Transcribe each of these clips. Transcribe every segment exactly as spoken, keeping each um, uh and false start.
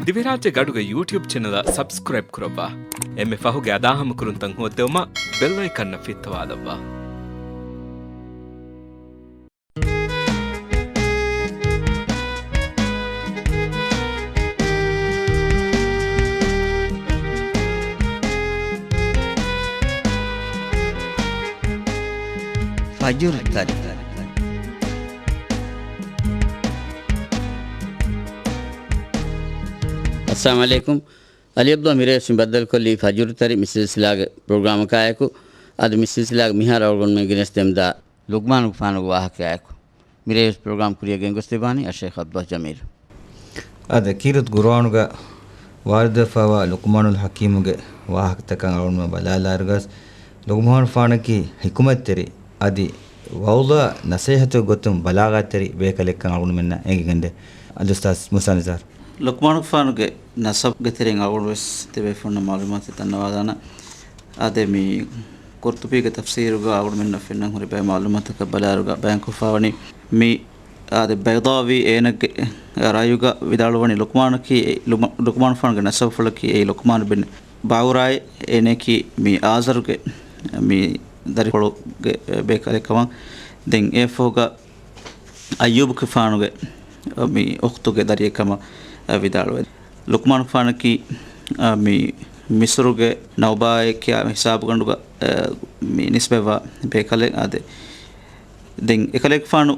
ދިވެހިރާއްޖޭގެ އަޑުގެ ޔޫޓިއުބް ޗެނަލަށް ސަބްސްކްރައިބް ކުރައްވާ. އެންމެ ފަހުގެ އަދާހަމަކުރުންތައް ހޯއްދެވުމަށް ބެލް އައިކަންއަށް ފިއްތަވާލައްވާ. ފަޖުރު ތަރި. އައްސަލާމު ޢަލައިކުމް. އަލީ ޢަބްދުﷲ މިރޭ ވެސް މި ބައްދަލުކޮށްލީ ފަޖުރު ތަރި މި ސިލްސިލާގެ ޕްރޮގްރާމަކާއެކު. އަދި މި ސިލްސިލާގެ މިހާރު އަޅުގަނޑުމެން ގެނެސްދެމުންދާ ލުޤްމާނުގެފާނުގެ ވާހަކައާއެކު. މިރޭ ވެސް ޕްރޮގްރާމް ކުރިއަށް ގެންގޮސްދެއްވާނީ އައްޝައިޚް ޢަބްދުﷲ ޖަމީލް. އާދެ، ކީރިތި ޤުރުއާނުގަ ވާރިދުވެފައިވާ ލުޤްމާނުލް ޙަކީމުގެ ވާހަކަތަކަށް އަޅުގަނޑުމެން ބަލާލާއިރުގަސް، ލުޤްމާނުފާނަކީ ޙިކުމަތްތެރި، އަދި ވަޢުޡާ ނަޞޭޙަތުގެ ގޮތުން ބަލާޣަތްތެރި ބޭކަލެއްކަން އަޅުގަނޑުމެންނަށް އެނގިގެންދޭ. އަދި އުސްތާޛް މޫސާ ނިޒާރު. ލުޤްމާނުގެފާނުގެ ނަސަބުގެ ތެރެއިން އަޅުގަނޑު ވެސް ތިބޭފުޅުންނަށް މަޢުލޫމާތެއް ދަންނަވާލާނަން. އާދެ، މި ޤުރްޠުބީގެ ތަފްސީރުގަ އަޅުގަނޑުމެންނަށް ފެންނަން ހުރި ބައެއް މަޢުލޫމާތަކަށް ބަލާއިރުގަ ބަޔާންކޮށްފައިވަނީ މި އާދެ، ބައިޟާވީ އޭނަގެ ރައުޔުގަ ވިދާޅުވަނީ ލުޤްމާނަކީ އެ-، ލުމަ-، ލުޤްމާނުފާނުގެ ނަސަބުފުޅަކީ އެއީ ލުޤްމާނު ބިން ބައުރާއޭ، އޭނައަކީ މި އާޒަރުގެ މި ދަރިފުޅުގެ ބޭކަލެއް ކަމަށް. ދެން އެއަށްފަހުގަ އައްޔޫބުގެފާނުގެ މި އުޚްތުގެ ދަރިއެއް ކަމަށް ވިދާޅުވޭ. ލުޤްމާނުގެފާނަކީ މި މިސުރުގެ ނައުބާއޭ ކިޔާ ހިސާބުގަނޑުގަ މި ނިސްބަތްވާ ބޭކަލެއް. އާދެ، ދެން އެކަލޭގެފާނު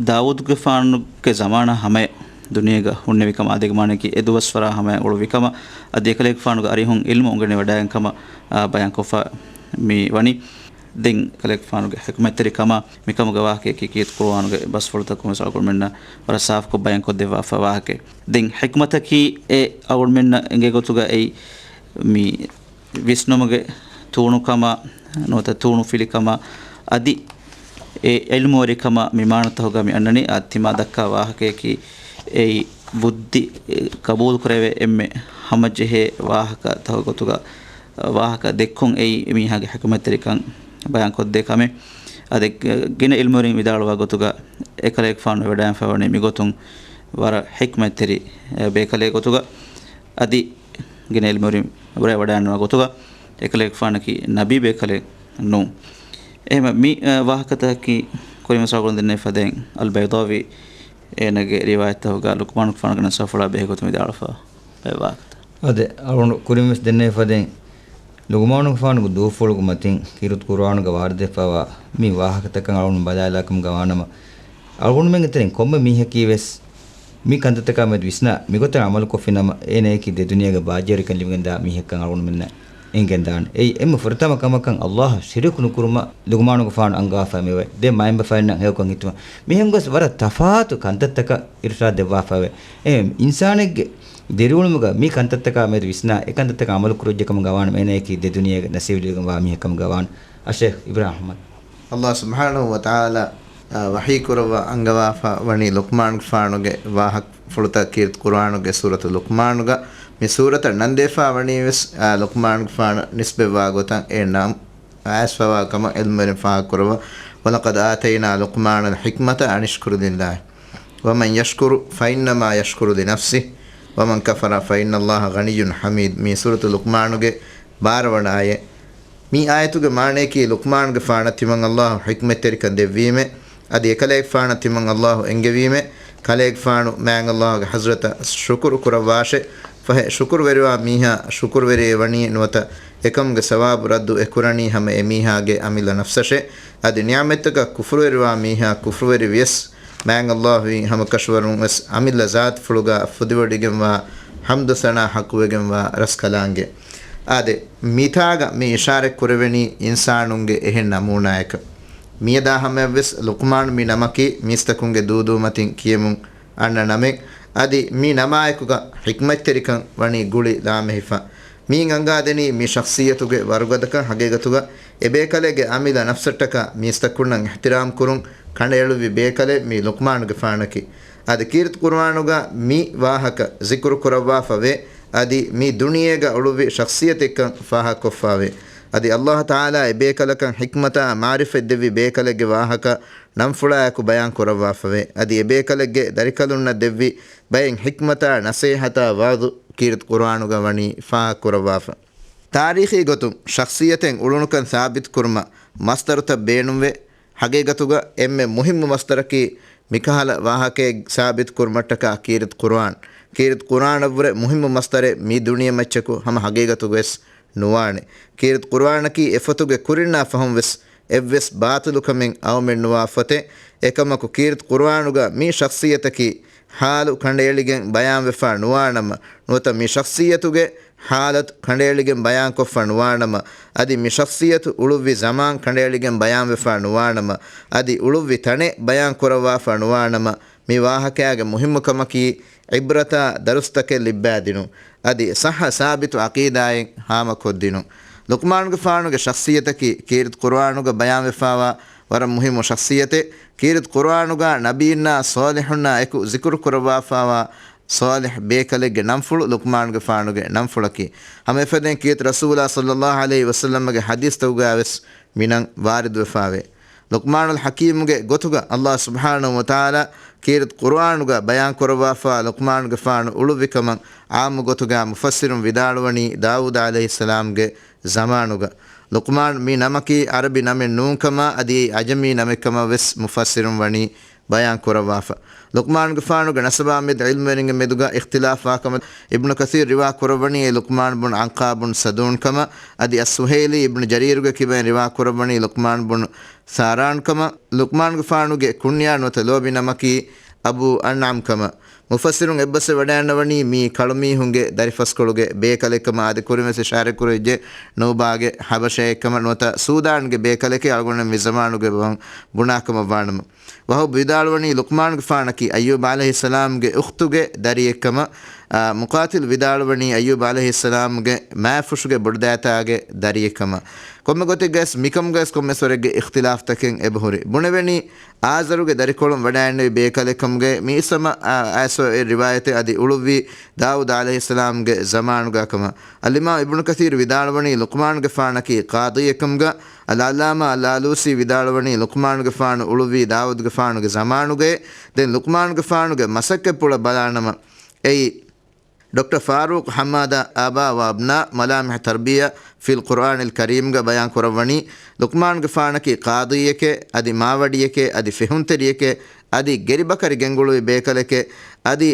ދާވޫދުގެފާނުގެ ޒަމާނާ ހަމަޔަށް ދުނިޔޭގަ ހުންނެވި ކަމަށް، އާދެ، އޭގެ މާނައަކީ އެ ދުވަސްވަރާ ހަމަޔަށް އުޅުއްވި ކަމަށް، އަދި އެކަލޭގެފާނުގެ އަރިހުން ޢިލްމު އުނގެނިވަޑައިގެން ކަމަށް، އާ، ބަޔާންކޮށްފަ މި ވަނީ. ދެން އެކަލޭގެފާނުގެ ޙިކުމަތްތެރިކަމާ މިކަމުގެ ވާހަކަޔަކީ ކީރިތި ޤުރުއާނުގެ ބަސްފުޅުތަކުން ވެސް އަޅުގަނޑުމެންނަށް ވަރަށް ސާފުކޮށް ބަޔާންކޮށްދެއްވާފަ ވާހަކައެއް. ދެން ޙިކުމަތަކީ އެ އަޅުގަނޑުމެންނަށް އެނގޭ ގޮތުގަ އެއީ މި ވިސްނުމުގެ ތޫނުކަމާ، ނުވަތަ ތޫނުފިލިކަމާ، އަދި އެ ޢިލްމުވެރިކަމާ މި މާނަތަކުގަ މި އަންނަނީ. އާ، ތިމާ ދައްކާ ވާހަކަޔަކީ އެއީ ބުއްދި ޤަބޫލުކުރެވޭ އެންމެ ހަމަޖެހޭ ވާހަކަތަކުގެ ގޮތުގަ ވާހަކަ ދެއްކުން އެއީ މީހާގެ ޙިކުމަތްތެރިކަން ބަޔާންކޮށްދޭ ކަމެއް. އަދި ގިނަ ޢިލްމުވެރިން ވިދާޅުވާ ގޮތުގަ އެކަލޭގެފާނު ވެވަޑައިގެންފައިވަނީ މިގޮތުން ވަރަށް ޙިކްމަތްތެރި، އެ، ބޭކަލެއް ގޮތުގަ. އަދި ގިނަ ޢިލްމުވެރިން ވެވަޑައިގަންނަވާ ގޮތުގަ އެކަލޭގެފާނަކީ ނަބީ ބޭކަލެއް ނޫން. އެހެން މި، އެ، ވާހަކަތަކަކީ ކުރިންވެސް އަޅުގަނޑު ދެންނެވި ފަދައިން އަލްބައިޟާވީ އޭނަގެ ރިވާޔަތްތަކުގަ ލުޤްމާނުގެފާނުގެ ނަސަބުފުޅާ ބެހޭ ގޮތުން ވިދާޅުވެފަ އެ ވާހަކަތައް. އާދެ، އަޅުގަނޑު ކުރިންވެސް ދެންނެވި ފަދައިން ލުޤްމާނުގެފާނުގެ ދޫފުޅުގެ މަތިން ކީރިތި ޤުރުއާނުގަ ވާރިދުވެފައިވާ މި ވާހަކަތަކަށް އަޅުގަނޑު ބަލާލާކަމުގަ ވާނަމަ، އަޅުގަނޑުމެންގެ ތެރެއިން ކޮންމެ މީހަކީ ވެސް މި ކަންތައްތަކާ މެދު ވިސްނާ މިގޮތަށް ޢަމަލުކޮށްފިނަމަ، އޭނައަކީ ދެ ދުނިޔޭގެ ބާއްޖަވެރިކަން ލިބިގެންދާ މީހެއްކަން އަޅުގަނޑުމެންނަށް އެނގިގެންދާނެ. އެއީ އެންމެ ފުރަތަމަ ކަމަކަށް ﷲ އަށް ޝިރުކު ނުކުރުމަށް ލުޤްމާނުގެފާނު އަންގަވާފައި މިއޮތް. ދެން މައިންބަފައިންނަށް ހެޔޮކޮށް ހިތުމަށް މިހެން ގޮސް ވަރަށް ތަފާތު ކަންތައްތަކަށް އިރުޝާދު ދެއްވާފައިވޭ. އެ އިންސާނެއްގެ ދިރިއުޅުމުގަ މި ކަންތައްތަކާ މެދު ވިސްނާ، އެ ކަންތައްތަކަށް ޢަމަލު ކުރުއްޖެ ކަމުގަ ވާނަމަ، އޭނައަކީ ދެ ދުނިޔޭގެ ނަސީބު ލިބިގެންވާ މީހެއް ކަމުގަ ވާނެ. އައްޝައިޚް އިބްރާހިމް އަޙްމަދު. ﷲ ސުބްޙާނަހޫ ވަތަޢާލާ، އާ، ވަޙީ ކުރައްވާ އަންގަވާފަ ވަނީ ލުޤްމާނުގެފާނުގެ ވާހަކަފުޅުތައް ކީރިތި ޤުރުއާނުގެ ސޫރަތު ލުޤްމާނުގަ. މި ސޫރަތަށް ނަންދެފަ ވަނީ ވެސް، އާ، ލުޤްމާނުގެފާނު ނިސްބަތްވާ ގޮތަށް އެ ނަން އައިސްފަވާ ކަމަށް ޢިލްމުވެރިން ފާހަގަކުރައްވާ، وَلَقَدْ آتَيْنَا لُقْمَانَ الْحِكْمَةَ أَنِ اشْكُرْ لِلَّهِ وَمَنْ يَشْكُرْ فَإِنَّمَا يَشْكُرُ لِنَفْسِهِ وَمَنْ كَفَرَ فَإِنَّ اللَّهَ غَنِيٌّ حَمِيدٌ. މި ސޫރަތު ލުޤްމާނުގެ ބާރަ ވަނަ އާޔަތް. މި އާޔަތުގެ މާނަޔަކީ ލުޤްމާނުގެފާނަށް ތިމަން ﷲ ޙިކްމަތްތެރިކަން ދެއްވީމޭ، އަދި އެކަލޭގެފާނަށް ތިމަން ﷲ އެންގެވީމޭ، ކަލޭގެފާނު މާތް ﷲ ގެ ޙަޟްރަތަށް ޝުކުރު ކުރައްވާށޭ. ފަހެ، ޝުކުރުވެރިވާ މީހާ ޝުކުރުވެރިއެއް ވަނީ ނުވަތަ އެކަމުގެ ސަވާބު ރައްދު އެ ކުރަނީ ހަމަ އެ މީހާގެ އަމިއްލަ ނަފްސަށޭ. އަދި ނިޢުމަތްތަކަށް ކުފުރުވެރިވާ މީހާ ކުފުރުވެރި ވިޔަސް، މާތް ﷲ އިން ހަމަކަށަވަރުން ވެސް އަމިއްލަ ޒާތުފުޅުގަ ފުދިވޮޑިގެންވާ ޙަމްދު ސަނާ ޙައްޤުވެގެންވާ ރަސްކަލާނގެ. އާދެ، މިތާގަ މި އިޝާރަތް ކުރެވެނީ އިންސާނުންގެ އެހެން ނަމޫނާއަކަށް. މިއަދާ ހަމަޔަށްވެސް ލުޤްމާނު މި ނަމަކީ މީސްތަކުންގެ ދޫދޫމަތިން ކިޔެމުން އަންނަ ނަމެއް. އަދި މި ނަމާއެކުގަ ޙިކްމަތްތެރިކަން ވަނީ ގުޅި ލާމެހިފަ. މިއިން އަންގާދެނީ މި ޝަޚްޞިއްޔަތުގެ ވަރުގަދަކަން ހަގީގަތުގަ އެބޭކަލެއްގެ އަމިއްލަ ނަފްސަށްޓަކާ މީސްތަކުންނަށް އިޙްތިރާމް ކުރުން ކަނޑައެޅުއްވި ބޭކަލެއް މި ލުޤްމާނުގެފާނަކީ. އަދި ކީރިތި ޤުރުއާނުގަ މި ވާހަކަ ޒިކުރު ކުރައްވާފަވޭ. އަދި މި ދުނިޔޭގަ އުޅުއްވި ޝަޚްޞިއްޔަތެއްކަން ފާހަގަކޮށްފަވޭ. އަދި އައްލާހު ތަޢާލާ އެބޭކަލަކަށް ޙިކްމަތާ މަޢުރިފަތް ދެއްވި ބޭކަލެއްގެ ވާހަކަ ނަންފުޅާއެކު ބަޔާން ކުރައްވާފަވޭ. އަދި އެބޭކަލެއްގެ ދަރިކަލުންނަށް ދެއްވި ބައެއް ޙިކްމަތާ ނަޞޭޙަތާ ވަޢުޡު ކީރިތި ޤުރުއާނުގަ ވަނީ ފާހަގަކުރައްވާފަ. ތާރީޚީ ގޮތުން ޝަޚްޞިއްޔަތެއް އުޅުނުކަން ސާބިތުކުރުމަށް މަޞްދަރުތައް ބޭނުންވޭ. ޙަޤީޤަތުގަ އެންމެ މުހިއްމު މަޞްދަރަކީ މިކަހަލަ ވާހަކައެއް ސާބިތުކުރުމަށްޓަކާ ކީރިތި ޤުރުއާން. ކީރިތި ޤުރުއާނަށްވުރެ މުހިއްމު މަޞްދަރެއް މި ދުނިޔެމައްޗަކު ހަމަ ޙަޤީޤަތުގަވެސް ނުވާނެ. ކީރިތި ޤުރުއާނަކީ އެފޮތުގެ ކުރިންނާ ފަހުންވެސް އެއްވެސް ބާޠިލުކަމެއް އައުމެއްނުވާ ފޮތެއް. އެކަމަކު ކީރިތި ޤުރުއާނުގަ މި ޝަޚްޞިއްޔަތަކީ ޙާލު ކަނޑައެޅިގެން ބަޔާންވެފާ ނުވާނަމަ، ނުވަތަ މި ޝަޚްޞިއްޔަތުގެ ޙާލަތު ކަނޑައެޅިގެން ބަޔާންކޮށްފަ ނުވާނަމަ، އަދި މި ޝަޚްޞިއްޔަތު އުޅުއްވި ޒަމާން ކަނޑައެޅިގެން ބަޔާންވެފާ ނުވާނަމަ، އަދި އުޅުއްވި ތަނެއް ބަޔާން ކުރައްވާފާ ނުވާނަމަ، މި ވާހަކައިގެ މުހިއްމު ކަމަކީ ޢިބްރަތާ ދަރުސްތަކެއް ލިއްބައިދިނުން، އަދި ޞައްޙަ ސާބިތު ޢަޤީދާއެއް ހާމަކޮށްދިނުން. ލުޤްމާނުގެފާނުގެ ޝަޚްޞިއްޔަތަކީ ކީރިތި ޤުރުއާނުގަ ބަޔާންވެފާވާ ވަރަށް މުހިއްމު ޝަޚްޞިއްޔަތެއް. ކީރިތި ޤުރުއާނުގަ ނަބީންނާ ޞާލިޙުންނާ އެކު ޒިކުރު ކުރައްވާފާވާ ޞާލިޙް ބޭކަލެއްގެ ނަންފުޅު ލުޤްމާނުގެފާނުގެ ނަންފުޅަކީ. ހަމަ އެފަދައިން ކީރިތި ރަސޫލާ ޞައްލައްލާހު ޢަލައިހި ވަސައްލަމްގެ ޙަދީޘްތަކުގައިވެސް މިނަން ވާރިދުވެފާވޭ. ލުޤްމާނުލް ޙަކީމުގެ ގޮތުގަ އައްލާހު ސުބްޙާނަހު ވަތަޢާލާ ކީރިތި ޤުރުއާނުގަ ބަޔާން ކުރައްވާފާ ލުޤްމާނުގެފާނު އުޅުއްވިކަމަށް ޢާއްމު ގޮތުގަ މުފައްސިރުން ވިދާޅުވަނީ ދާވޫދު ޢަލައިހިއްސަލާމްގެ ޒަމާނުގަ. ލުޤްމާން މި ނަމަކީ ޢަރަބި ނަމެއް ނޫންކަމާ އަދި އަޖަމީ ނަމެއްކަމަށް ވެސް މުފައްސިރުން ވަނީ ބަޔާން ކުރައްވާފަ. ލުޤްމާނުގެފާނުގެ ނަސަބާ މެދު ޢިލްމުވެރިންގެ މެދުގަ އިޚްތިލާފްވާ ކަމަށް އިބްނު ކަޘީރު ރިވާ ކުރައްވަނީ އެ ލުޤްމާން ބުން ޢަންޤާ ބުން ސަދޫން ކަމަށް، އަދި އައްސުހައިލީ އިބްނު ޖަރީރުގެ ކިބައިން ރިވާ ކުރައްވަނީ ލުޤްމާން ބުން ސާރާން ކަމަށް. ލުޤްމާނުގެފާނުގެ ކުންޔާ ނުވަތަ ލޯބި ނަމަކީ އަބޫ އަންޢަމް ކަމަށް. މުފައްސިރުން އެއްބަސްވެ ވަޑައިގަންނަވަނީ މީ ކަޅުމީހުންގެ ދަރިފަސްކޮޅުގެ ބޭކަލެއް ކަމަށް. އާދެ، ކުރިންވެސް އިޝާރަތް ކުރެވިއްޖެ، ނޫބާގެ ޙަބަޝައެއް ކަމަށް ނުވަތަ ސޫދާންގެ ބޭކަލެކޭ އަޅުގަނޑު މި ޒަމާނުގެ ވަން ބުނާ ކަމަށް ވާނަމަ. ވަހުބް ވިދާޅުވަނީ ލުޤްމާނުގެފާނަކީ އައްޔޫބް ޢަލައިހިއްސަލާމްގެ އުޚްތުގެ ދަރިއެއްކަމަށް، އާ، މުޤާތިލް ވިދާޅުވަނީ އައްޔޫބް ޢަލައިހިއްސަލާމްގެ މާތްފުށުގެ ބޮޑުދައިތާގެ ދަރިއެއްކަމަށް. ކޮންމެ ގޮތެއްގަސް މިކަމުގަސް ކޮންމެސް ވަރެއްގެ އިޚްތިލާފްތަކެއް އެބަހުރި. ބުނެވެނީ އާޒަރުގެ ދަރިކޮޅުން ވަޑައިގެންނެވި ބޭކަލެއްކަމުގައި މީސަމަ، އާ، އައިސޯ އެ ރިވާޔަތެއް އަދި އުޅުއްވީ ދާވޫދު ޢަލައިހިއްސަލާމްގެ ޒަމާނުގަ ކަމަށް. އަލްއިމާމް އިބްނު ކަޘީރު ވިދާޅުވަނީ ލުޤްމާނުގެފާނަކީ ޤާޟީއެއްކަމުގަ. އަލްޢައްލާމާ އަލްއާލޫސީ ވިދާޅުވަނީ ލުޤްމާނުގެފާނު އުޅުއްވީ ދާވޫދުގެފާނުގެ ޒަމާނުގައޭ. ދެން ލުޤްމާނުގެފާނުގެ މަސައްކަތްޕުޅަށް ބަލާނަމަ، އެއީ ޑޮކްޓަރ ފާރޫޤް ޙައްމާދާ އާބާ ވަ އަބްނާ މަލާމިޙު ތަރްބިޔާ ފިލް ޤުރްއާނިލް ކަރީމްގަ ބަޔާން ކުރައްވަނީ، ލުޤްމާނުގެފާނަކީ ޤާޟީއެކޭ، އަދި މާވަޑިއެކޭ، އަދި ފެހުންތެރިއެކޭ، އަދި ގެރިބަކަރި ގެންގުޅުވި ބޭކަލެކޭ، އަދި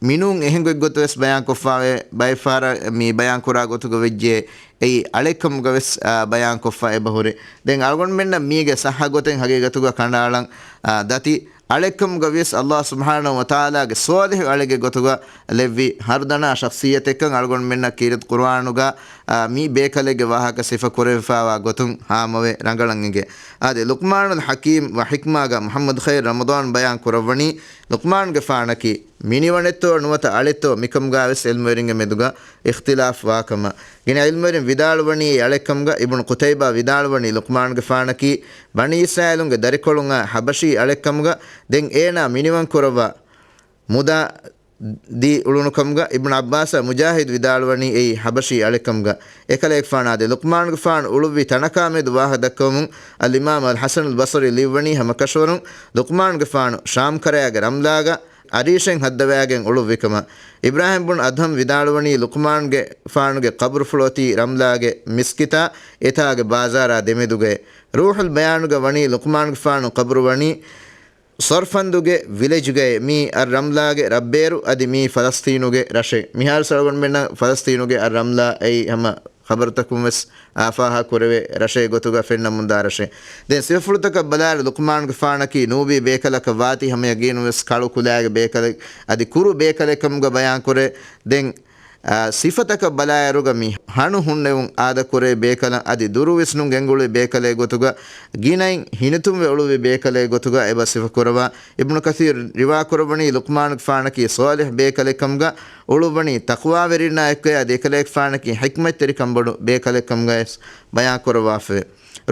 މިނޫން އެހެން ގޮތްގޮތުވެސް ބަޔާންކޮށްފާވޭ، ބައެއް ފަހަރަށް މި ބަޔާންކުރާ ގޮތުގަ ވެއްޖެ، އެއީ އަޅެއްކަމުގަވެސް، އާ، ބަޔާންކޮށްފަ އެބަހުރި. ދެން އަޅުގަނޑުމެންނަށް މީގެ ޞައްޙަ ގޮތެއް ޙަޤީޤަތުގަ ކަނޑައަޅަން، އާ، ދަތި. އަޅެއްކަމުގަ ވިޔަސް އައްލާހު ސުބްޙާނަހު ވަތަޢާލާގެ ޞާލިޙު އަޅެއްގެ ގޮތުގަ ލެއްވި ހަރުދަނާ ޝަޚްޞިއްޔަތެއްކަން އަޅުގަނޑުމެންނަށް ކީރިތި ޤުރުއާނުގަ، އާ، މި ބޭކަލެއްގެ ވާހަކަ ސިފަ ކުރެވިފާވާ ގޮތުން ހާމަވެ ރަނގަޅަށް އެނގޭ. އާދެ، ލުޤްމާނުލް ޙަކީމް ވަ ޙިކްމާގަ މުޙައްމަދު ޚައިރު ރަމަޟާން ބަޔާން ކުރައްވަނީ، ލުޤްމާނުގެފާނަކީ މިނިވަނެއްތޯ ނުވަތަ އަޅެއްތޯ މިކަމުގަވެސް ޢިލްމުވެރިންގެ މެދުގަ އިޚްތިލާފް ވާކަމަށް. ގިނަ ޢިލްމުވެރިން ވިދާޅުވަނީ އެ އަޅެއްކަމުގަ. އިބްނު ޤުތައިބާ ވިދާޅުވަނީ ލުޤްމާނުގެފާނަކީ ބަނީ އިސްރާއީލުންގެ ދަރިކޮޅުން އާ ޙަބަޝީ އަޅެއްކަމުގަ. ދެން އޭނާ މިނިވަން ކުރައްވާ މުދާ ދީ އުޅުނުކަމުގަ. އިބްނު ޢައްބާސް މުޖާހިދު ވިދާޅުވަނީ އެއީ ޙަބަޝީ އަޅެއްކަމުގަ. އެކަލޭގެފާނާ ދެ ލުޤްމާނުގެފާނު އުޅުއްވި ތަނަކާ މެދު ވާހަކަ ދައްކަވަމުން އަލްއިމާމް އަލް ޙަސަނުލް ބަޞްރީ ލިޔުއްވަނީ ހަމަކަށަވަރުން ލުޤްމާނުގެފާނު ޝާމް ކަރަޔާގެ ރަމްލާގަ އަރީޝެއް ހައްދަވައިގެން އުޅުއްވިކަމަށް. އިބްރާހީމް ބުން އަދްހަމް ވިދާޅުވަނީ ލުޤްމާނުގެފާނުގެ ޤަބުރުފުޅު އޮތީ ރަމްލާގެ މިސްކިތާ އެތާގެ ބާޒާރާ ދެމެދުގައޭ. ރޫޙުލް ބަޔާނުގަ ވަނީ ލުޤްމާނުގެފާނު ޤަބުރު ވަނީ ސަރްފަންދުގެ ވިލެޖުގައޭ. މީ އައްރަމްލާގެ ރަށްބޭރު އަދި މީ ފަލަސްޠީނުގެ ރަށެއް. މިހާރު ސަޅުގަނޑުމެންނަށް ފަލަސްޠީނުގެ އައްރަމްލާ އެއީ ހަމަ ޚަބަރުތަކުން ވެސް އާ ފާހަގަ ކުރެވޭ ރަށެއް ގޮތުގަ ފެންނަމުންދާ ރަށެއް. ދެން ސިފަފުޅުތަކަށް ބަލާއިރު ލުޤްމާނުގެފާނަކީ ނޫބީ ބޭކަލަކަށް ވާތީ ހަމަ ޔަގީނުން ވެސް ކަޅު ކުލައިގެ ބޭކަލެއް އަދި ކުރު ބޭކަލެއް ކަމުގަ ބަޔާން ކުރޭ. ދެން، އާ، ސިފަތަކަށް ބަލާއިރުގަ މި ހަނު ހުންނެވުން އާދަ ކުރޭ ބޭކަލަށް އަދި ދުރުވިސްނުން ގެންގުޅުވި ބޭކަލެއް ގޮތުގަ ގިނައިން ހިނިތުންވެ އުޅުއްވި ބޭކަލެއް ގޮތުގަ އެބަ ސިފަ ކުރަވާ. އިބްނު ކަޘީރު ރިވާ ކުރައްވަނީ ލުޤްމާނުގެފާނަކީ ޞާލިޙް ބޭކަލެއް ކަމުގަ އުޅުއްވަނީ ތަޤްވާވެރިންނާ އެކުގައި އަދި އެކަލޭގެފާނަކީ ޙިކްމަތްތެރިކަން ބޮޑު ބޭކަލެއް ކަމުގައި ވެސް ބަޔާން ކުރައްވާފައެވެ.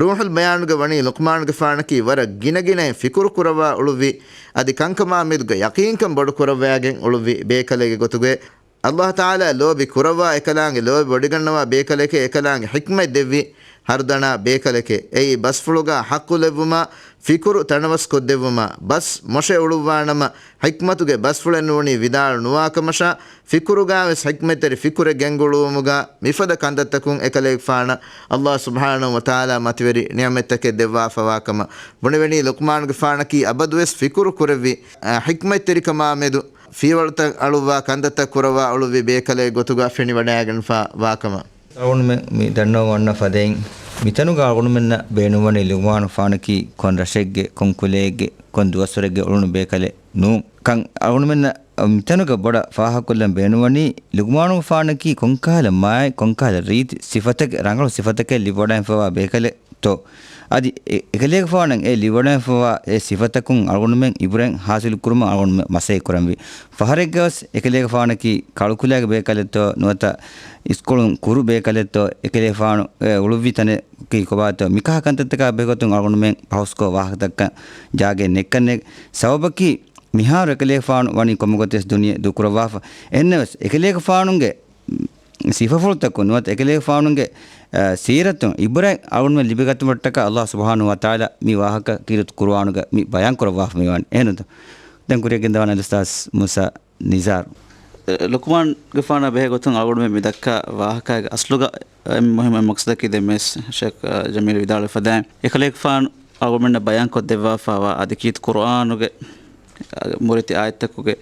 ރޫޙުލް ބަޔާނުގަ ވަނީ ލުޤްމާނުގެފާނަކީ ވަރަށް ގިނަގިނައިން ފިކުރު ކުރައްވާ އުޅުއްވި އަދި ކަންކަމާ މެދުގަ ޔަޤީންކަން ބޮޑު ކުރައްވައިގެން އުޅުއްވި ބޭކަލެއްގެ ގޮތުގައި އައްލާހު ތަޢާލާ ލޯބި ކުރައްވާ އެކަލާނގެ ލޯބި ވޮޑިގަންނަވާ ބޭކަލެކޭ އެކަލާނގެ ޙިކްމަތް ދެއްވި ހަރުދަނާ ބޭކަލެކޭ. އެއީ ބަސްފުޅުގަ ޙައްޤު ލެއްވުމާ، ފިކުރު ތަނަވަސްކޮށްދެއްވުމާ، ބަސް މޮށެ އުޅުއްވާނަމަ، ޙިކްމަތުގެ ބަސްފުޅެއް ނޫނީ ވިދާޅު ނުވާކަމަށާ، ފިކުރުގައިވެސް ޙިކްމަތްތެރި ފިކުރެއް ގެންގުޅުވުމުގަ މިފަދަ ކަންތައްތަކުން އެކަލޭގެފާނަށް ﷲ ސުބްޙާނަހޫ ވަތަޢާލާ މަތިވެރި ނިޢުމަތްތަކެއް ދެއްވާފަވާކަމަށް ބުނެވެނީ. ލުޤްމާނުގެފާނަކީ އަބަދުވެސް ފިކުރު ކުރެއްވި، އަ، ޙިކްމަތްތެރިކަމާ މެދު ފިޔަވަޅުތައް އަޅުއްވާ ކަންތައްތައް ކުރައްވާ އުޅުއްވި ބޭކަލެއް ގޮތުގަ ފެނިވަޑައިގެންފަ ވާކަމަށް. އަޅުގަނޑުމެން މި ދަންނަވަން އޮންނަ ފަދައިން، މިތަނުގަ އަޅުގަނޑުމެންނަށް ބޭނުންވަނީ ލުޤްމާނުގެފާނަކީ ކޮން ރަށެއްގެ، ކޮން ކުލައެއްގެ، ކޮން ދުވަސްވަރެއްގެ އުޅުނު ބޭކަލެއް ނޫން. ކަން އަޅުގަނޑުމެންނަށް މިތަނުގަ ބޮޑަށް ފާހަގަކޮށްލަން ބޭނުންވަނީ، ލުޤްމާނުގެފާނަކީ ކޮންކަހަލަ މާތް، ކޮންކަހަލަ ރީތި ސިފަތަކެއް، ރަނގަޅު ސިފަތަކެއް ލިބިވަޑައިފަވާ ބޭކަލެއްތޯ؟ އަދި އެ، އެކަލޭގެފާނަށް އެ ލިބިވަޑައިފަވާ އެ ސިފަތަކުން އަޅުގަނޑުމެން އިބުރަތް ހާސިލުކުރުމަށް އަޅުގަނޑުމެން މަސައްކަތް ކުރަންވީ. ފަހަރެއްގަވެސް އެކަލޭގެފާނަކީ ކަޅުކުލައިގެ ބޭކަލެއްތޯ ނުވަތަ އިސްކޮޅުން ކުރު ބޭކަލެއްތޯ، އެކަލޭގެފާނު އެ އުޅުއްވި ތަނަކީ ކޮބާތޯ، މިކަހަލަ ކަންތައްތަކާ ބެހޭގޮތުން އަޅުގަނޑުމެން ބަހުސްކޮށް ވާހަކަދައްކަން ޖާގައެއް ނެތްކަންނޭނގެ. ސަބަބަކީ މިހާރު އެކަލޭގެފާނު ވަނީ ކޮންމެ ގޮތެއް ދުނިޔެ ދޫކުރައްވާފަ. އެހެންނަމަވެސް އެކަލޭގެފާނުގެ ސިފަފުޅުތަކުން ނުވަތަ އެކަލޭގެފާނުގެ، އަ، ސީރަތުން އިބުރަތް އަޅުގަނޑުމެން ލިބިގަތުމަށްޓަކާ ﷲ ސުބްޙާނަހޫ ވަތަޢާލާ މި ވާހަކަ ކީރިތި ޤުރުއާނުގަ މި ބަޔާން ކުރައްވާފަ މިވާނެ. އެހެންނުތަ؟ ދެން ކުރިއަށް ގެންދަވާނެ އަލްއުސްތާޛް މޫސާ ނިޒާރު. ލުޤްމާންގެފާނަށް ބެހޭގޮތުން އަޅުގަނޑުމެން މި ދައްކާ ވާހަކައިގެ އަސްލުގަ އެންމެ މުހިއްމު މަޤްޞަދަކީ ދެންމެވެސް ޝޭޚް ޖަމީލް ވިދާޅުވެފަދައިން، އެކަލޭގެފާނު އަޅުގަނޑުމެންނަށް ބަޔާންކޮށްދެއްވާފައިވާ އަދި ކީރިތި ޤުރުއާނުގެ މުރިތި އާޔަތްތަކުގެ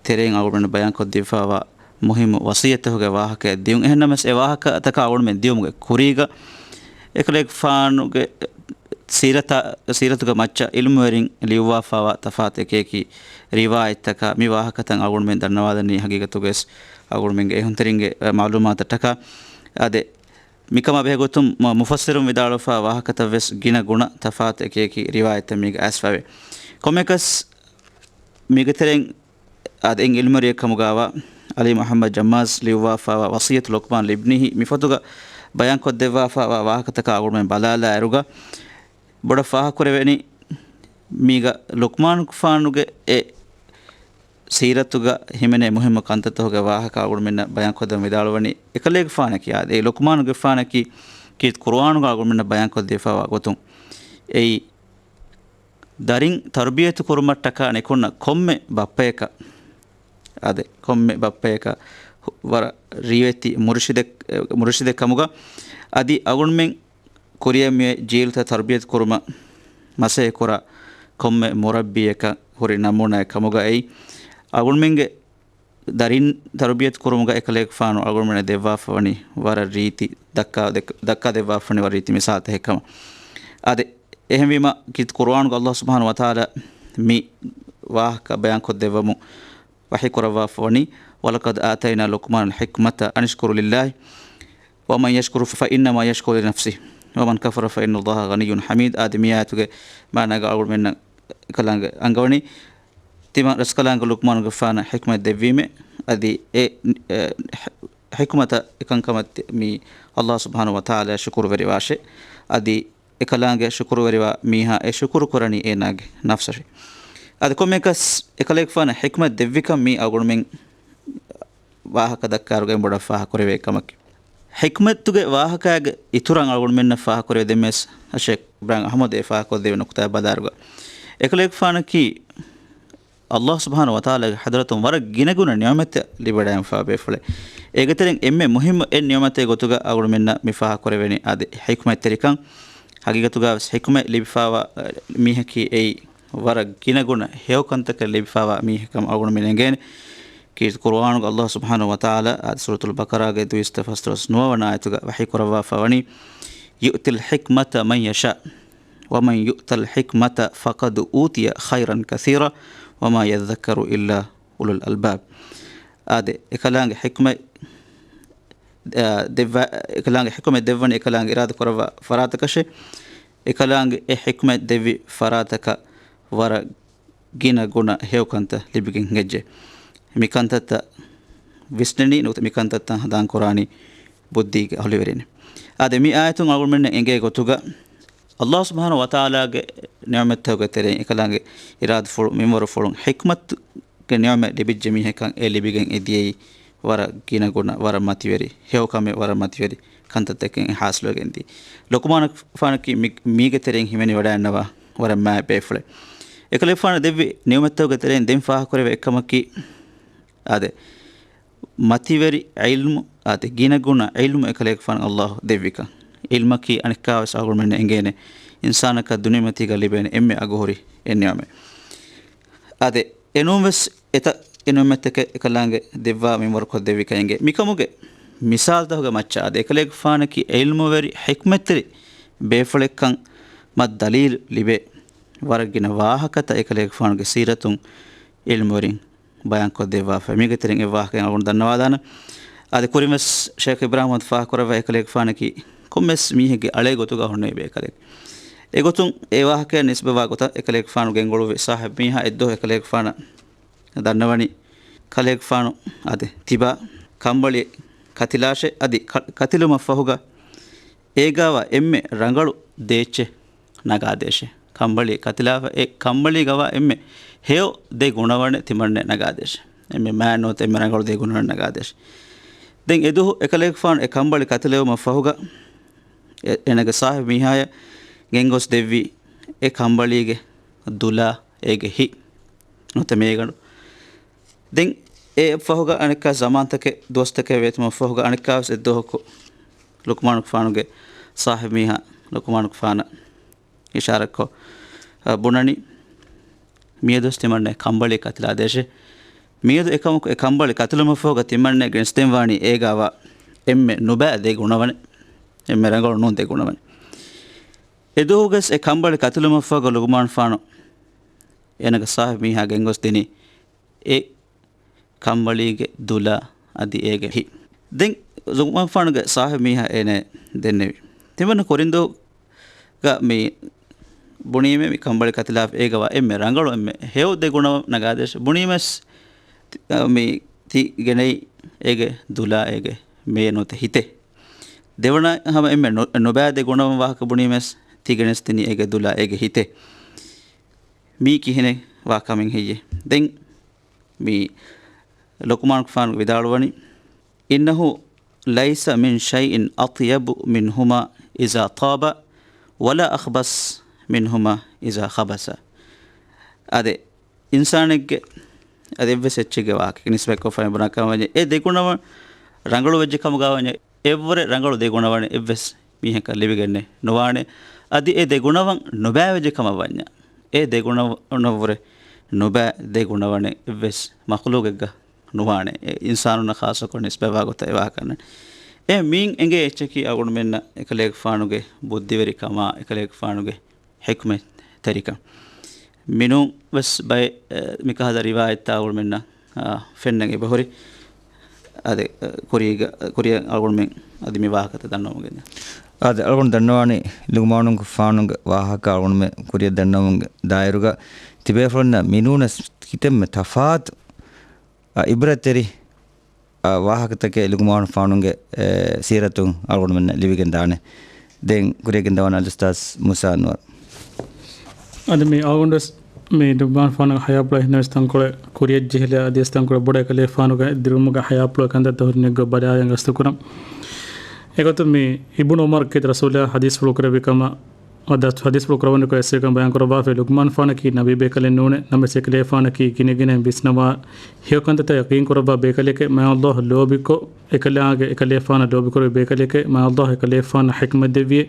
ތެރެއިން އަޅުގަނޑުމެންނަށް ބަޔާންކޮށްދީފައިވާ މުހިއްމު ވަޞިއްޔަތްތަކުގެ ވާހަކައެއް ދިޔުން. އެހެންނަމަވެސް އެ ވާހަކަތަކާ އަޅުގަނޑުމެން ދިޔުމުގެ ކުރީގަ އެކަލޭގެފާނުގެ ސީރަތާ، ސީރަތުގެ މައްޗަށް ޢިލްމުވެރިން ލިޔުއްވާފައިވާ ތަފާތު އެކިއެކި ރިވާޔަތްތަކާ މި ވާހަކަތައް އަޅުގަނޑުމެން ދަންނަވާލަނީ ހަގީގަތުގަވެސް އަޅުގަނޑުމެންގެ އެހުންތެރިންގެ މަޢުލޫމާތަށްޓަކާ. އާދެ، މިކަމާ ބެހޭގޮތުން މު-، މުފައްސިރުން ވިދާޅުވެފައިވާ ވާހަކަތައްވެސް ގިނަ ގުނަ ތަފާތު އެކިއެކި ރިވާޔަތްތައް މީގަ އައިސްފައިވޭ. ކޮންމެއަކަސް މީގެ ތެރެއިން އާދެ، އެއް ޢިލްމުވެރިއެއް ކަމުގައިވާ ޢަލީ މުޙައްމަދު ޖައްމާޒް ލިޔުއްވާފައިވާ ވަޞިއްޔަތު ލުޤްމާން ލިބްނީހި މިފޮތުގަ ބަޔާންކޮށްދެއްވާފައިވާ ވާހަކަތަކާ އަޅުގަނޑުމެން ބަލާލާއިރުގަ ބޮޑަށް ފާހަގަކުރެވެނީ، މީގަ ލުޤްމާނުގެފާނުގެ އެ ސީރަތުގަ ހިމެނޭ މުހިއްމު ކަންތައްތަކުގެ ވާހަކަ އަޅުގަނޑުމެންނަށް ބަޔާންކޮށްދެން ވިދާޅުވަނީ، އެކަލޭގެފާނަކީ އާދެ، އެ ލުޤްމާނުގެފާނަކީ ކީރިތި ޤުރުއާނުގަ އަޅުގަނޑުމެންނަށް ބަޔާންކޮށްދީފައިވާ ގޮތުން، އެއީ ދަރިން ތަރުބިޔަތު ކުރުމަށްޓަކާ ނިކުންނަ ކޮންމެ ބައްޕަޔަކަށް، އާދެ، ކޮންމެ ބައްޕަޔަކަށް ހު-، ވަރަށް ރިވެތި މުރުޝިދެއް، މުރުޝިދެއް ކަމުގަ، އަދި އަޅުގަނޑުމެން ކުރިއަށް މިއޮތް ޖީލުތައް ތަރުބިޔަތު ކުރުމަށް މަސައްކަތް ކުރާ ކޮންމެ މުރައްބީއަކަށް ހުރި ނަމޫނާއެއް ކަމުގައި، އަޅުގަނޑުމެންގެ ދަރިން ތަރުބިޔަތު ކުރުމުގަ އެކަލޭގެފާނު އަޅުގަނޑުމެންނަށް ދެއްވާފަވަނީ ވަރަށް ރީތި ދައްކާ، ދެއް-، ދައްކާ ދެއްވާފަވަނީ ވަރަށް ރީތި މިސާލުތަކެއް ކަމަށް. އާދެ، އެހެންވީމަ، ކީރިތި ޤުރުއާނުގަ ﷲ ސުބްޙާނަހޫ ވަތަޢާލާ މި ވާހަކަ ބަޔާންކޮށްދެއްވަމުން ވަޙީ ކުރައްވާފަވަނީ، وَلَقَدْ آتَيْنَا لُقْمَانَ الْحِكْمَةَ أَنِ اشْكُرْ لِلَّهِ وَمَنْ يَشْكُرْ فَإِنَّمَا يَشْكُرُ لِنَفْسِهِ وَمَنْ كَفَرَ فَإِنَّ اللَّهَ غَنِيٌّ حَمِيدٌ. އާދެ، މި އާޔަތުގެ މާނަގަ އަޅުގަނޑުމެންނަށް އެކަލާނގެ އަންގަވަނީ، ތިމަން ރަސްކަލާނގެ ލުޤްމާނުގެފާނަށް ޙިކްމަތް ދެއްވީމޭ، އަދި އެ، އެ، ޙިކްމަތަށް އެކަންކަމަށް މި ﷲ ސުބްޙާނަހޫ ވަތަޢާލާ ޝުކުރުވެރިވާށޭ. އަދި އެކަލާނގެ ޝުކުރުވެރިވާ މީހާ އެ ޝުކުރު ކުރަނީ އޭނާގެ ނަފްސަށޭ. އަދި ކޮންމެއަކަސް އެކަލޭގެފާނަށް ޙިކްމަތް ދެއްވިކަން މީ އަޅުގަނޑުމެން ވާހަކަ ދައްކާއިރުގައި ބޮޑަށް ފާހަގަކުރެވޭ ކަމަކީ. ޙިކްމަތުގެ ވާހަކައިގެ އިތުރަށް އަޅުގަނޑުމެންނަށް ފާހަގަކުރެވޭ ދެންވެސް ޝޭޚް އިބްރާހިމް އަޙްމަދު އެ ފާހަގަކޮށްދެވޭ ނުކުތާ ބަލާއިރުގަ، އެކަލޭގެފާނަކީ ﷲ ސުބްޙާނަހޫ ވަތަޢާލާގެ ޙަޟްރަތުން ވަރަށް ގިނަގުނަ ނިޢުމަތެއް ލިބިވަޑައިގެންފާ ބޭފުޅެއް. އޭގެތެރެއިން އެންމެ މުހިއްމު އެއް ނިޢުމަތެއް ގޮތުގަ އަޅުގަނޑުމެންނަށް މި ފާހަގަކުރެވެނީ އާދެ، ޙިކްމަތްތެރިކަން. ޙަޤީޤަތުގަވެސް ޙިކްމަތް ލިބިފާވާ، އަ، މީހަކީ އެއީ ވަރަށް ގިނަގުނަ ހެޔޮކަންތަކެއް ލިބިފާވާ މީހެއްކަމަށް އަޅުގަނޑުމެން އެނގޭނެ. ކީރިތި ޤުރުއާނުގަ ﷲ ސުބްޙާނަހޫ ވަތަޢާލާ އާދެ، ސޫރަތުލް ބަޤަރާގެ ދުއިސައްތަ ފަސްދޮޅަސް ނުވަވަނަ އާޔަތުގަ ވަޙީ ކުރައްވާފަވަނީ، يُؤْتِ الْحِكْمَةَ مَنْ يَشَاءُ وَمَنْ يُؤْتَ الْحِكْمَةَ فَقَدْ أُوتِيَ خَيْرًا كَثِيرًا وَمَا يَذَّكَّرُ إِلَّا أُولُو الْأَلْبَابِ. އާދެ، އެކަލާނގެ ޙިކްމަތް، އާ، ދެއްވާ، އެކަލާނގެ ޙިކުމަތް ދެއްވަނީ އެކަލާނގެ އިރާދަ ކުރައްވާ ފަރާތަކަށޭ. އެކަލާނގެ އެ ޙިކުމަތް ދެއްވި ފަރާތަކަށް ވަރަށް ގިނަ ގުނަ ހެޔޮކަންތައް ލިބިގެން ހިނގައްޖެ. މި ކަންތައްތައް ވިސްނެނީ ނުވަތަ މި ކަންތައްތައް ހަނދާން ކުރާނީ ބުއްދީގެ އަހުލުވެރިން. އާދެ، މި އާޔަތުން އަޅުގަނޑުމެންނަށް އެނގޭ ގޮތުގަ، ﷲ ސުބްޙާނަހޫ ވަތަޢާލާގެ ނިޢުމަތްތަކުގެ ތެރެއިން އެކަލާނގެ އިރާދަފުޅު، މިންވަރުފުޅުން ޙިކްމަތުގެ ނިޢުމަތް ލިބިއްޖެ މީހަކަށް އެ ލިބިގެން އެ ދިޔައީ ވަރަށް ގިނަ ގުނަ، ވަރަށް މަތިވެރި ހެޔޮކަމެއް، ވަރަށް މަތިވެރި ކަންތައްތަކެއް ހާސިލުވެގެންދީ. ލުޤުމާނުފާނަކީ މި-، މީގެ ތެރެއިން ހިމެނިވަޑައިގަންނަވާ ވަރަށް މާތް ބޭފުޅެއް. އެކަލޭގެފާނު ދެއްވި ނިޢުމަތްތަކުގެ ތެރެއިން ދެން ފާހަގަކުރެވޭ އެއްކަމަކީ، އާދެ، މަތިވެރި ޢިލްމު، އާދެ، ގިނަގުނަ ޢިލްމު އެކަލޭގެފާނު ﷲ ދެއްވިކަން. ޢިލްމަކީ އަނެއްކާވެސް އަޅުގަނޑުމެންނަށް އެނގޭނެ، އިންސާނަކަށް ދުނިޔެމަތީގަ ލިބޭނެ އެންމެ އަގުހުރި އެއް ނިޢުމަތް. އާދެ، އެނޫންވެސް އެތައް އެނޫންމެއްތަކެއް އެކަލާނގެ ދެއްވާ މިންވަރުކޮށް ދެއްވިކަން އެނގޭ. މިކަމުގެ މިސާލުތަކުގެ މައްޗަށް އާދެ، އެކަލޭގެފާނަކީ ޢިލްމުވެރި ޙިކްމަތްތެރި ބޭފުޅެއްކަން މަ ދަލީލު ލިބޭ ވަރަށް ގިނަ ވާހަކަތައް އެކަލޭގެފާނުގެ ސީރަތުން ޢިލްމުވެރިން ބަޔާންކޮށް ދެއްވާފަ. މީގެ ތެރެއިން އެއް ވާހަކައެއް އަޅުގަނޑު ދަންނަވާލާނަން. އާދެ، ކުރިންވެސް ޝޭޚް އިބްރާހިމް ފާހަގަކުރައްވާ އެކަލޭގެފާނަކީ ކޮންމެސް މީހެއްގެ އަޅޭ ގޮތުގަ ހުންނެވި ބޭކަލެއް. އެގޮތުން އެ ވާހަކަޔަށް ނިސްބަތްވާ ގޮތަށް އެކަލޭގެފާނު ގެންގުޅުއްވި ޞާޙިބު މީހާ އެއްދުވަހު އެކަލޭގެފާނަށް ދަންނަވަނީ، ކަލޭގެފާނު އަދި ތިބާ ކަނބަޅި ކަތިލާށޭ އަދި ކަ-، ކަތިލުމަށްފަހުގަ އޭގާވާ އެންމެ ރަނގަޅު ދޭއްޗެއް ނަގާދޭށޭ. ކަނބަޅި ކަތިލާފަ އެ ކަނބަޅީގަވާ އެންމެ ހެޔޮ ދެ ގުނަވަނެއް ތިމަންނެ ނަގާދޭށޭ. އެންމެ މާތް ނުވަތަ އެންމެ ރަނގަޅު ދެ ގުނަވަނެއް ނަގާދޭށޭ. ދެން އެދުވަހު އެކަލޭގެފާނު އެ ކަނބަޅި ކަތިލެވުމަށް ފަހުގަ އެ-، އޭނަގެ ޞާޙިބު މީހާޔަށް ގެންގޮސް ދެއްވީ އެ ކަނބަޅީގެ ދުލާ އޭގެ ހިތް ނުވަތަ މޭގަނޑު. ދެން އެ ފަހުގަ އަނެއްކާ ޒަމާންތަކެއް ދުވަސްތަކެއް ވޭތުމަށް ފަހުގަ އަނެއްކާވެސް އެއްދުވަހަކު ލުޤުމާނުގެފާނުގެ ޞާޙިބު މީހާ ލުޤުމާނުގެފާނަށް އިޝާރަތްކޮށް، އަ، ބުނަނީ، މިއަދުވެސް ތިމަންނެ ކަނބަޅި ކަތިލާދޭށޭ. މިއަދު އެކަމަކު އެ ކަނބަޅި ކަތިލުމަށްފަހުގަ ތިމަންނެ ގެނެސްދެންވާނީ އޭގާވާ އެންމެ ނުބައި ދެ ގުނަވަނެއް. އެންމެ ރަނގަޅު ނޫން ދެ ގުނަވަނެއް. އެދުވަހުގެސް އެ ކަނބަޅި ކަތިލުމަށްފަހުގަ ލުޤުމާނުގެފާނު އޭނަގެ ޞާޙިބު މީހާ ގެންގޮސް ދިނީ އެ ކަނބަޅީގެ ދުލާ އަދި އޭގެ ހިތް. ދެން ލުޤުމާނުގެފާނުގެ ޞާޙިބު މީހާ އޭނަ ދެންނެވި. ތިމަންނަ ކުރިންދުވަހުގަ މި ބުނީމޭ މި ކަނބަޅި ކަތިލާފަ އޭގަވާ އެންމެ ރަނގަޅު އެންމެ ހެޔޮ ދެ ގުނަވަން ނަގާދޭށޭ. ބުނީމަސް ތި-، މި ތި ގެނައީ އޭގެ ދުލާ އޭގެ މޭ ނުވަތަ ހިތެއް. ދެވަނަ ހަމަ އެންމެ ނު-، ނުބައި ދެ ގުނަވަން ވާހަކަ ބުނީމަސް ތި ގެނެސްދިނީ އޭގެ ދުލާ އޭގެ ހިތެއް. މީ ކިހިނެއް ވާ ކަމެއް ހެއްޔޭ؟ ދެން މި ލުޤުމާނުގެފާނު ވިދާޅުވަނީ، إنه ليس من شيء أطيب منهما إذا طاب ولا أخبث منهما إذا خبث. އާދެ، އިންސާނެއްގެ އަދި އެއްވެސް އެއްޗެއްގެ ވާހަކަ ނިސްބަތްކޮށްފައި ބުނާ ކަމަށް ވަންޏާ، އެ ދެ ގުނަވަން ރަނގަޅު ވެއްޖެ ކަމުގަ ވަންޏާ، އެއްވުރެ ރަނގަޅު ދެ ގުނަވަނެއް އެއްވެސް މީހަކަށް ލިބިގެންނެއް ނުވާނެ. އަދި އެ ދެ ގުނަވަން ނުބައިވެއްޖެ ކަމަށް ވަންޏާ، އެ ދެ ގުނަވަނަށްވުރެ ނުބައި ދެ ގުނަވަނެއް އެއްވެސް މަޚްލޫގެއްގަ ނުވާނެ. އެ އިންސާނުންނަށް ޚާއްޞަކޮށް ނިސްބަތްވާ ގޮތަށް އެ ވާހަކަ އަންނަނީ. އެ މީން އެނގޭ އެއްޗަކީ އަޅުގަނޑުމެންނަށް އެކަލޭގެފާނުގެ ބުއްދިވެރިކަމާ، އެކަލޭގެފާނުގެ ޙިކްމަތްތެރިކަން. މިނޫން ވެސް ބައެއް، އެ، މިކަހަލަ ރިވާޔަތްތައް އަޅުގަނޑުމެންނަށް، އާ، ފެންނަން އެބަހުރި. އަދި، އެ، ކުރީގަ، ކުރިއަށް އަޅުގަނޑުމެން އަދި މި ވާހަކަތައް ދަންނަވަމުން ގެންދަން. އާދެ، އަޅުގަނޑު ދަންނަވާނީ ލުޤުމާނުގެފާނުގެ ވާހަކަ އަޅުގަނޑުމެން ކުރިއަށް ދަންނަވަމުން ދާއިރުގަ ތިބޭފުޅުންނަށް މިނޫނަސް ކިތަންމެ ތަފާތު، އާ، އިބްރަތްތެރި، އާ، ވާހަކަތަކެއް ލުޤުމާނުގެފާނުގެ، އެ، ސީރަތުން އަޅުގަނޑުމެންނަށް ލިބިގެން ދާނެ. ދެން ކުރިއަށް ގެންދަވާނެ އަލްއުސްތާޛް މޫސާ އަންވަރު. އަދި މި އަޅުގަނޑުވެސް މި ލުޤުމާނުގެފާނުގެ ޙަޔާތްޕުޅަށް އިންނަވެސް ތަންކޮޅެއް ކުރިއަށް ޖެހިލާ އަދިވެސް ތަންކޮޅެއް ބޮޑަށް އެކަލޭގެފާނުގެ ދިރިއުޅުމުގެ ޙަޔާތްޕުޅުގެ ކަންތައްތައް ހުރި ނެތް ގޮތް ބަލާލަން ގަސްތުކުރަން. އެގޮތުން މި އިބްނު ޢުމަރު ކީރިތި ރަސޫލާ ޙަދީޘްފުޅު ކުރެއްވި ކަމަށް، އަދި ޙަދީޘްފުޅު ކުރެވުނު ގޮތް އެއްޗަކަށް ބަޔާން ކުރައްވާފައި، ލުޤުމާނުގެފާނަކީ ނަބީ ބޭކަލެއް ނޫނޭ، ނަމަވެސް އެކަލޭގެފާނަކީ ގިނަ ގިނައިން ވިސްނަވާ ހެޔޮ ކަންތައްތައް ޔަޤީން ކުރައްވާ ބޭކަލެކޭ، މާތް ﷲ ލޯބިކޮށް، އެކަލާނގެ އެކަލޭގެފާނަށް ލޯބިކުރެއްވި ބޭކަލެކޭ، މާތް ﷲ އެކަލޭގެފާނަށް ޙިކްމަތް ދެއްވިއޭ،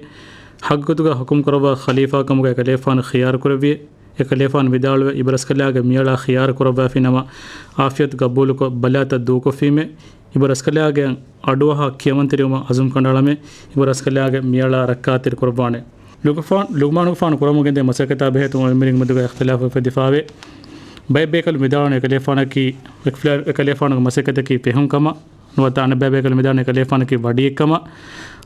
ޙައްޤުގޮތުގަ ޙުކުމް ކުރައްވާ ޚަލީފާ ކަމުގަ އެކަލޭގެފާނަށް ޚިޔާރު ކުރެއްވިއޭ، އެކަލޭގެފާނު ވިދާޅުވޭ، އިބަރަސްކަލާގެ މިއަޅާ ޚިޔާރު ކުރައްވާފި ނަމަ، ޢާފިޔަތު ޤަބޫލުކޮށް، ބަލާތައް ދޫކޮށްފީމޭ، އިބަރަސްކަލާގެ އަޑުއަހާ ކިޔަމަންތެރިވުމަށް ޢަޒުމް ކަނޑައަޅަމޭ، އިބަރަސްކަލާގެ މިއަޅާ ރައްކާތެރި ކުރައްވާނެ. ލުޤުފާން-، ލުޤުމާނުގެފާނު ކުރަމުން ގެންދޭ މަސައްކަތާ ބެހޭ ތިމަން އުޅެން މިންވަރު މެދުގަ އިޚްތިލާފު އުފެދިފާވޭ. ބައެއް ބޭކަލުން ވިދާޅުވަނީ އެކަލޭގެފާނަކީ، އެކަލޭ-، އެކަލޭގެފާނުގެ މަސައްކަތަކީ ފެހުން ކަމަށް، ނުވަތަ އަނެއްބައި ބޭކަލުން ވިދާޅުވަނީ އެކަލޭގެފާނަކީ ވަޑިއެއްކަމަށް.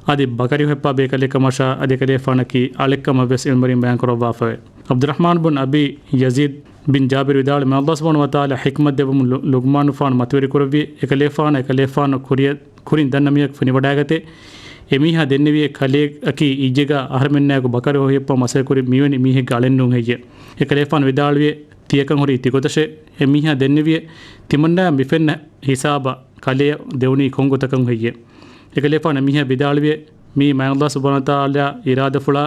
އަދި ބަކަރި ހުއްޓާ ބޭކަލެއްކަމަށާ އަދި އެކަލޭގެފާނަކީ އަޅެއްކަމަށް ވެސް ޢިލްމުވެރިން ބަޔާން ކުރައްވާފައެވެ. ޢަބްދުއްރަޙްމާން ބުން އަބީ ޔަޒީދް ބިން ޖާބިރު ވިދާޅުވީ، މާތް ﷲ ސުބްޙާނަހޫ ވަތަޢާލާ ޙިކްމަތް ދެއްވަމުން ލު-، ލުޤްމާނުގެފާނު މަތިވެރި ކުރެއްވި، އެކަލޭގެފާނަށް އެކަލޭގެފާނު ކުރިއަށް، ކުރިން ދަންނަ މީހަކު ފެނިވަޑައިގަތޭ. އެމީހާ ދެންނެވިއޭ ކަލެއަކީ އިއްޔެގަ އަހަރެމެންނާއެކު ބަކަރި ހުއްޓާ މަސައްކަތް ކުރި މިވެނި މީހެއްގެ އަޅެއްނޫން ހެއްޔޭ. އެކަލޭގެފާނު ވިދާޅުވިއޭ، ތިޔަކަން ހުރީ ތިގޮތަށޭ. އެމީހާ ދެންނެވިއޭ، ތިމަންނާ މިފެންނަ ހިސާބަށް ކަލެއަށް ދެވުނީ ކޮން ގޮތަކަށް ހެއްޔޭ. އެކަލޭފާނު އެމީހާ ވިދާޅުވިއޭ، މީ މާތް ﷲ ސުބްޙާނަހޫ ވަތަޢާލާ އިރާދަފުޅާ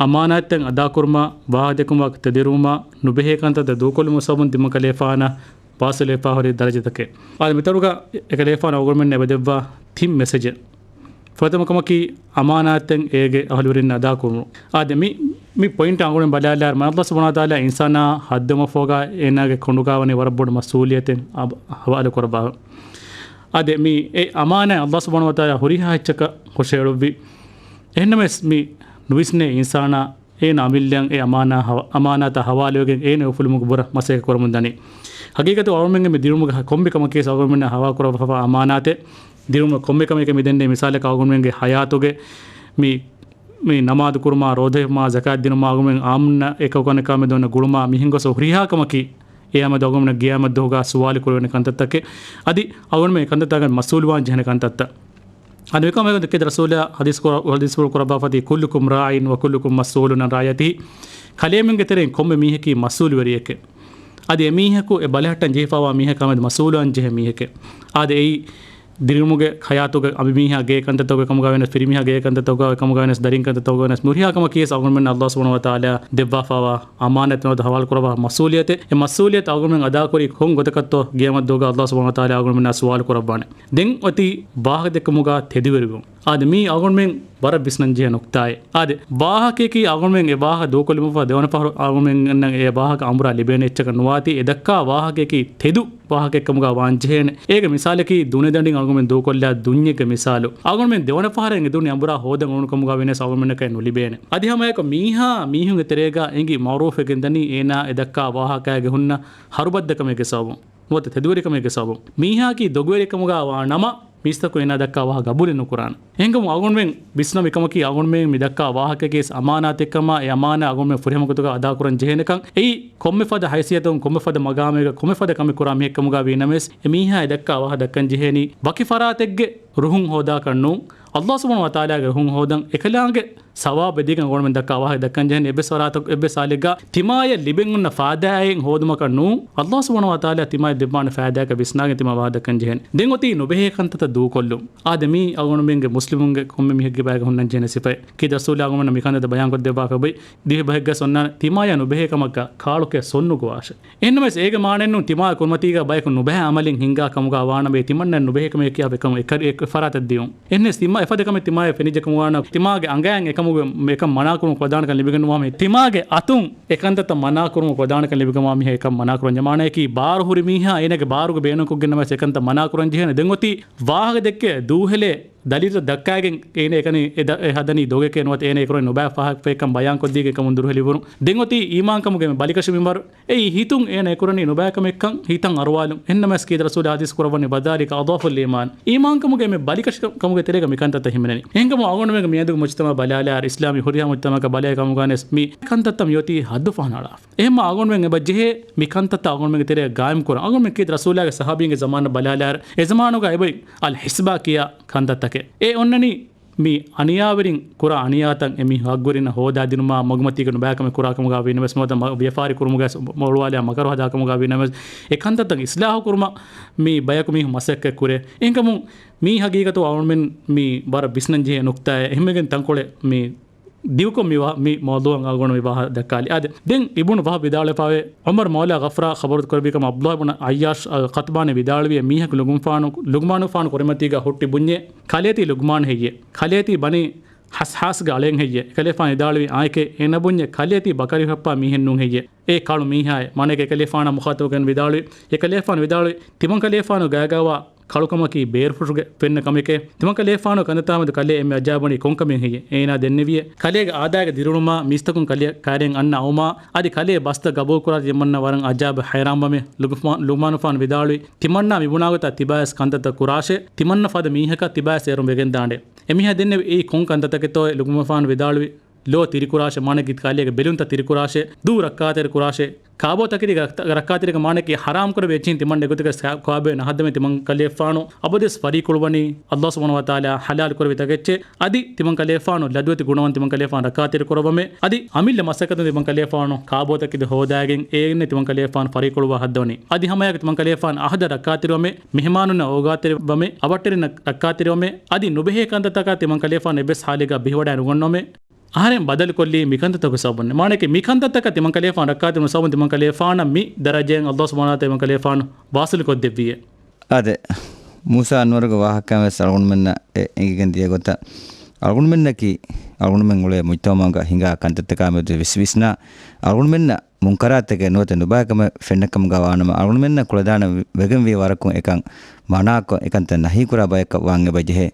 އަމާނާތްތައް އަދާކުރުމާ، ވާހަކަދެއްކުމާ ތެދުވެރިވުމާ، ނުބެހޭ ކަންތައްތައް ދޫކޮށްލުމުގެ ސަބަބުން ތިމަންކަލޭފާނަށް ވާސިލުވެފާ ހުރި ދަރަޖަތަކެއް. އާދެ، މިތަނުގަ އެކަލޭފާނު އަޅުގަނޑުމެންނަށް އެބަ ދެއްވާ ތިން މެސެޖެއް. ފުރަތަމަ ކަމަކީ، އަމާނާތްތައް އޭގެ އަހުލުވެރިންނަށް އަދާކުރުން. އާދެ، މި، މި ޕޮއިންޓް އަޅުގަނޑު ބަލާލާ، މާތް ﷲ ސުބްޙާނަހޫ ވަތަޢާލާ އިންސާނާ ހައްދަވުމަށްފަހުގަ އޭނާގެ ކޮނޑުގަ ވަނީ ވަރަށް ބޮޑު މަސްއޫލިއްޔަތެއް އަ، ހަވާލު ކުރައްވާ. އާދެ، މި އެ އަމާނާތް ﷲ ސުބްޙާނަހޫ ވަތަޢާލާ ހުރިހާ އެއްޗަކަށް ހުށަހެޅުއްވި. އެހެންނަމަވެސް، މި ނުވިސްނޭ އިންސާނާ އޭނަ އަމިއްލައަށް އެ އަމާނާ ހަވ، އަމާނާތާ ހަވާލުވެގެން އޭނަ އުފުލުމުގެ ބުރަ މަސައްކަތް ކުރަމުން ދަނީ. ހަގީގަތު އަޅުގަނޑުމެންގެ މި ދިރިއުޅުމުގެ ކޮންމެ ކަމަކީ އަޅުގަނޑުމެންނަށް ހަވާލު ކުރައްވާފަ އަމާނާތެއް. ދިރިއުޅުމުގެ ކޮންމެ ކަމެއްގެ މި ދެންނެވި މިސާލަކަށް އަޅުގަނޑުމެންގެ ހަޔާތުގެ މި، މި ނަމާދު ކުރުމާ، ރޯދަ ހިފުމާ، ޒަކާތް ދިނުމާ، އަޅުގަނޑުމެން އާއްމުންނަށް އެކަކު އަނެކާ މެދު އޮންނަ ގުޅުމާ، މިހެން ގޮސް ހުރިހާ ކަމަކީ އެއާމެދު އަޅުގަނޑުމެންނަށް ގިޔާމަތް ދުވަހުގަ ސުވާލު ކުރެވޭނެ ކަންތައްތަކެއް. އަދި އަޅުގަނޑުމެން އެ ކަންތައްތަކަށް މަސްއޫލުވާން ޖެހޭނެ ކަންތައްތައް. އަދި މިކަމާ އެކަން ދެއްކޭ ރަސޫލާ ޙަދީޘް ކުރ، ޙަދީޘްފުޅު ކުރައްވާފަ ތި، "كلكم راع وكلكم مسؤول عن رعيته." ކަލޭމެންގެ ތެރެއިން ކޮންމެ މީހަކީ މަސްއޫލުވެރިއެކޭ. އަދި އެމީހަކު އެ ބަލަހައްޓަން ޖެހިފައިވާ މީހަކާ މެދު މަސްއޫލުވާން ޖެހޭ މީހެކޭ. އާދެ، އެއީ ދިރިއުޅުމުގެ ހަޔާތުގަ އަނބިމީހާ ގޭ ކަންތައްތަކުގެ ކަމުގަ ވެނަސް، ފިރިމީހާ ގޭ ކަންތައްތަކުގަ ކަމުގަ ވެނަސް، ދަރިން ކަންތައްތަކުގަ ވެނަސް، ހުރިހާ ކަމަކީ ވެސް އަޅުގަނޑުމެން ﷲ ސުބްޙާނަހޫ ވަތަޢާލާ ދެއްވާފައިވާ އަމާނާތެއް ނުވަތަ ހަވާލު ކުރައްވާ މަސްއޫލިއްޔަތެއް. އެ މަސްއޫލިއްޔަތު އަޅުގަނޑުމެން އަދާކުރީ ކޮން ގޮތަކަށްތޯ ގިޔާމަތް ދުވަހުގަ ﷲ ސުބްޙާނަހޫ ވަތަޢާލާ އަޅުގަނޑުމެންނާ ސުވާލު ކުރައްވާނެ. ދެން އޮތީ ވާހަކަދެއްކުމުގަ ތެދުވެރިވުން. އާދެ، މީ އަޅުގަނޑުމެން ވަރަށް ވިސްނަން ޖެހޭ ނުކްތާއެއް. އާދެ، ވާހަކަޔަކީ އަޅުގަނޑުމެން އެ ވާހަކަ ދޫކޮށްލުމަށްފަހު ދެވަނަ ފަހަރު އަޅުގަނޑުމެންނަށް އެ ވާހަކަ އަނބުރާ ލިބޭނެ އެއްޗަކަށް ނުވާތީ، އެ ދައްކާ ވާހަކަޔަކީ ތެދު ވާހަކައެއްކަމުގަ ވާން ޖެހޭނެ. އޭގެ މިސާލަކީ ދުނިޔެދަނޑިން އަޅުގަނޑުމެން ދޫކޮށްލާ ދުންޏެއްގެ މިސާލު. އަޅުގަނޑުމެން ދެވަނަ ފަހަރަށް އެ ދުނިޔެ އަނބުރާ ހޯދަން އުޅުނު ކަމުގަ ވެނަސް އަޅުގަނޑުމެންނަކަށް ނުލިބޭނެ. އަދި ހަމައެކަ މީހާ މީހުންގެ ތެރޭގަ އެނގި މަޢުރޫފްވެގެން ދަނީ އޭނާ އެ ދައްކާ ވާހަކައިގެ ހުންނަ ހަރުބައްދަކަމެއްގެ ސަބަބުން. ނުވަތަ ތެދުވެރިކަމެއްގެ ސަބަބުން. މީހާއަކީ ދޮގުވެރިކަމުގަ ވާ ނަމަ، މީސްތަކުން އޭނާ ދައްކާ ވާހަކަ ގަބޫލެއް ނުކުރާނެ. އެހެންކަމުން އަޅުގަނޑުމެން ވިސްނަން މިކަމަކީ އަޅުގަނޑުމެން މި ދައްކާ ވާހަކައަކީ އަމާނާތެއްކަމާ، އެ އަމާނާ އަޅުގަނޑުމެން ފުރިހަމަ ގޮތުގަ އަދާކުރަން ޖެހޭނެކަން. އެއީ ކޮންމެ ފަދަ ހައިސިއްޔަތުން، ކޮންމެ ފަދަ މަގާމެއްގަ، ކޮންމެ ފަދަ ކަމެއް ކުރާ މީހެއްކަމުގަ ވީނަމަވެސް، އެ މީހާ އެ ދައްކާ ވާހަކަ ދައްކަން ޖެހޭނީ ވަކި ފަރާތެއްގެ ރުހުން ހޯދާކަށް ނޫން، ﷲ ސުބްޙާނަހޫ ވަތަޢާލާގެ ރުހުން ހޯދަން އެކަލާނގެ ސަވާބެއް ދީގެން އަޅުގަނޑުމެން ދައްކާ ވާހަކަ ދައްކަން ޖެހެނީ. އެއްވެސް ފަރާތަކު، އެއްވެސް ހާލެއްގަ ތިމާޔަށް ލިބެން އޮންނަ ފާއިދާއެއް ހޯދުމަކަށް ނޫން، ﷲ ސުބްޙާނަހޫ ވަތަޢާލާ ތިމާޔަށް ދެއްވާނެ ފާއިދާއަކަށް ވިސްނާގެން ތިމާ ވާހަކަ ދައްކަން ޖެހެނީ. ދެން އޮތީ ނުބެހޭ ކަންތައްތައް ދޫކޮށްލުން. އާދެ، މީ އަޅުގަނޑުމެންގެ މުސްލިމުންގެ ކޮންމެ މީހެއްގެ ބަޔަކަށް ހުންނަން ޖެހޭނެ ސިފައެއް. ކީރިތި ރަސޫލާ އަޅުގަނޑުމެންނަށް މިކަންތައްތައް ބަޔާންކޮށްދެއްވާފަ އޮތް. ދިވެހި ބަހެއްގަ އޮންނާނެ ތިމާޔަށް ނުބެހޭ ކަމަކަށް ކާޅުކެއް ސޮންނުގޮވާށޭ. އެހެންނަމަވެސް އޭގެ މާނައެއްނޫން ތިމާގެ ކުރިމަތީގަ ބަޔަކު ނުބައި އަމަލެއް ހިންގާ ކަމުގަ ވާނަމަ، ތިމަންނަ ނުބެހޭ ކަމެއް ކިޔާ އެކަމު އެކަ، އެ ފަރާތަށް ދިޔުން. އެހެންނަމަވެސް ތިމާ އެފަދަ ކަމެއް ތިމާޔަށް ފެނިއްޖެ ކަމުގަ ތިމާގެ އަނގައިން އެކަމުގެ އެކަން މަނާކުރުމަށް ކޮށްދާނެކަން ލިބިގެންވާ މީހެއް، ތިމާގެ އަތުން އެކަންތައްތައް މަނާކުރުމަށް ކޮށްދާނެކަން ލިބިގެންވާ މީހެއް އެކަން މަނާކުރަން ޖެހޭ. މާނަޔަކީ ބާރު ހުރި މީހާ އޭނަގެ ބާރުގެ ބޭނުންކޮށްގެންނަމަވެސް އެކަންތައް މަނާކުރަން ޖެހޭނެ. ދެން އޮތީ ވާހަކަ ދެއްކޭ ދޫހެލޭ ދަލީލުތައް ދައްކާގެން އޭނަ އެކަނި އެ ދަ، އެ ހަދަނީ ދޮގެކޭ ނުވަތަ އޭނަ އެކުރަނީ ނުބައި ފަހަކަށް ކަން ބަޔާންކޮށްދީގެން ކަމުން ދުރުހެލިވުރުން. ދެން އޮތީ އީމާންކަމުގެ މި ބަލިކަށި މިންވަރު. އެއީ ހިތުން އޭނަ އެކުރަނީ ނުބައިކަމެއްކަން ހިތަށް އަރުވާލުން. އެހެންނަމަވެސް ކީރިތި ރަސޫލާ ޙަދީޘް ކުރައްވަނީ، "وذلك أضعف الإيمان." އީމާންކަމުގެ މި ބަލިކަށި ކަމުގެ ތެރޭގަ މިކަންތައްތައް ހިމެނެނީ. އެހެންކަމުން އަޅުގަނޑުމެންގެ މިއަދުގެ މުޖުތަމަޢަށް ބަލާލާއިރު، އިސްލާމީ ހުރިހާ މުޖުތަމަޢަކަށް ބަލާލާ ކަމުގަނެސް މި ކަންތައްތައް މިއޮތީ ހައްދު ފަހަނައަޅާފަ. އެހެންމަ އަޅުގަނޑުމެން އެބަ ޖެހޭ މި ކަންތައްތައް އަޅުގަނޑުމެންގެ ތެރޭ ގާއިމް ކުރަން. އަޅުގަނޑުމެން ކީރިތި ރަސޫލާގެ ޞަޙާބީންގެ ޒަމާނަށް ބަލާލާއިރު، އެ ޒަމާނުގަ އެބައި އަލް ޙިސްބާ ކިޔާ ކަންތައްތަކެއް. އެ އޮންނަނީ މި އަނިޔާވެރިން ކުރާ އަނިޔާތައް އެމީހުން ހައްގުވެރިންނަށް ހޯދާދިނުމާ، މަގުމަތީގަ ނުބައިކަމެއް ކުރާ ކަމުގަ ވީނަމަވެސް ނުވަތަ ވިޔަފާރި ކުރުމުގަ މޮޅުވާލާ މަކަރު ހަދާ ކަމުގަ ވީނަމަވެސް، އެ ކަންތައްތައް އިޞްލާޙު ކުރުމަށް މި ބަޔަކު މީހުން މަސައްކަތް ކުރޭ. އެހެންކަމުން މީ ހަގީގަތު އަޅުގަނޑުމެން މި ވަރަށް ވިސްނަން ޖެހޭ ނުކްތާއެއް. އެހެންވެގެން ތަންކޮޅެއް މި ދިގުކޮށް މި ވާ، މި މައުޟޫޢަށް އަޅުގަނޑު މި ވާހަކަ ދައްކާލި. އާދެ، ދެން އިބުނު ވަހަބް ވިދާޅުވެފައިވޭ، ޢުމަރު މައުލާ ޣަފްރާ ޚަބަރު ކުރެއްވި ކަމަށް ޢަބްދުﷲ ބުނު ޢައްޔާޝް އަލް ޤަތްބާނީ ވިދާޅުވި، މީހަކު ލުޤްމާނު، ލުޤްމާނު ފާނު ކުރިމަތީގަ ހުއްޓި ބުންޏޭ، ކަލޭތީ ލުޤްމާނު ހެއްޔޭ؟ ކަލޭތީ ބަނީ ހަސްހާސްގެ އަޅެއް ހެއްޔޭ؟ އެކަލޭފާނު ވިދާޅުވި، އާނއެކޭ. އޭނަ ބުންޏޭ، ކަލޭތީ ބަކަރި ހުއްޓިފައި މީހެއް ނޫން ހެއްޔޭ؟ އޭ ކަޅު މީހާއޭ. މާނައެކޭ އެކަލޭފާނަށް މުޚާޠަބު ކަން ވިދާޅުވި، އެކަލޭފާނު ވިދާޅުވި، ތިމަންކަލޭފާނު ގާގާވާ ކަޅުކަމަކީ ބޭރުފުށުގެ ފެންނަ ކަމެކޭ. ތިމަންކަލޭފާނު ކަންތައްތާމެދު ކަލޭ އެންމެ އަޖާއިބުވަނީ ކޮންކަމެއް ހެއްޔޭ؟ އޭނާ ދެންނެވިއޭ. ކަލޭގެ އާދައިގެ ދިރިއުޅުމާ މީސްތަކުން ކަލެ ކައިރިން އަންނަ އައުމާ އަދި ކަލޭ ބަސްތައް ގަބޫލުކުރާތީ ތިމަންނަ ވަރަށް އަޖާއިބު ހައިރާންވަމޭ. ލުގުމާ، ލުގުމާނުފާނު ވިދާޅުވި، ތިމަންނާ މިބުނާގޮތަށް ތިބާޔަސް ކަންތައްތައް ކުރާށޭ. ތިމަންނަ ފަދަ މީހަކަށް ތިބާޔަސް އޭރުން ވެގެންދާނެ. އެމީހާ ދެންނެވި އެއީ ކޮން ކަންތައްތަކެއްތޯއޭ؟ ލުގުމާނުފާނު ވިދާޅުވި، ލޯ ތިރިކުރާށޭ، މާނައަކީ ކައިލޭގެ ބެލުންތައް ތިރިކުރާށޭ، ދޫ ރައްކާތެރި ކުރާށޭ، ކާބޯތަކެތީގެ ރައްކާތެރިކަން މާނައަކީ ޙަރާމް ކުރެވޭ އެއްޗިހިން ތިމަން އެގޮތުގަ ކާބޯއެއް ނަހައްދަމޭ ތިމަން ކަލޭފާނު އަބަދުވެސް ފަރީ ކުޅުވަނީ ﷲ ސުބްޙާނަހޫ ވަތަޢާލާ ޙަލާލު ކުރެވި ތަކެއްޗޭ. އަދި ތިމަން ކަލޭފާނު ލަދުވެތި ގުނަވަން ތިމަން ކަލޭފާނު ރައްކާތެރި ކުރައްވަމޭ. އަދި އަމިއްލަ މަސައްކަތުން ތިމަން ކަލޭފާނު ކާބޯތަކެތި ހޯދާގެން އޭގެންނޭ ތިމަން ކަލޭފާނު ފަރީ ކުޅުވާ ހައްދަވަނީ. އަދި ހަމައެއާއެކު ތިމަން ކަލޭފާނު އަހަދަށް ރައްކާތެރިވަމޭ، މެހެމާނުންނަށް އޯގާތެރިވަމޭ، އަވަށްޓެރިންނަށް ރައްކާތެރިވަމޭ. އަދި ނުބެހޭ ކަންތައްތަކާ ތިމަން ކަލޭފާނު އެއްވެސް ޙާލެއްގަ ބިހިވަޑައެއް ނުގަންނަމޭ. އަހަރެން ބަދަލުކޮށްލީ މިކަންތައްތަކުގެ ސަބަބުން. މާނައަކީ މިކަންތައްތަކަށް ތިމަން ކަލޭފާނު ރައްކާތެރިވުމުގެ ސަބަބުން ތިމަން ކަލޭފާނަށް މި ދަރަޖައިން ﷲ ސުބްޙާނަހޫ ވަތަޢާލާ ތިމަން ކަލޭފާނު ވާސިލުކޮށްދެއްވީއޭ. އާދެ، މޫސާ އަންވަރުގެ ވާހަކައިން ވެސް އަޅުގަނޑުމެންނަށް އެ އެނގިގެން ދިޔަ ގޮތަށް، އަޅުގަނޑުމެންނަކީ، އަޅުގަނޑުމެން އުޅޭ މުޖްތަމަޢުގަ ހިނގާ ކަންތައްތަކާ މެދު ވިސް ވިސްނާ، އަޅުގަނޑުމެންނަށް މުންކަރާތެކޭ ނުވަތަ ނުބައި ކަމެއް ފެންނަ ކަމުގަ ވާނަމަ، އަޅުގަނޑުމެންނަށް ކުޅަދާނަ ވެގެންވީ ވަރަކުން އެކަން މަނާކޮށް، އެކަންތައް ނަހީ ކުރާ ބަޔަކަށް ވާން އެބަ ޖެހޭ.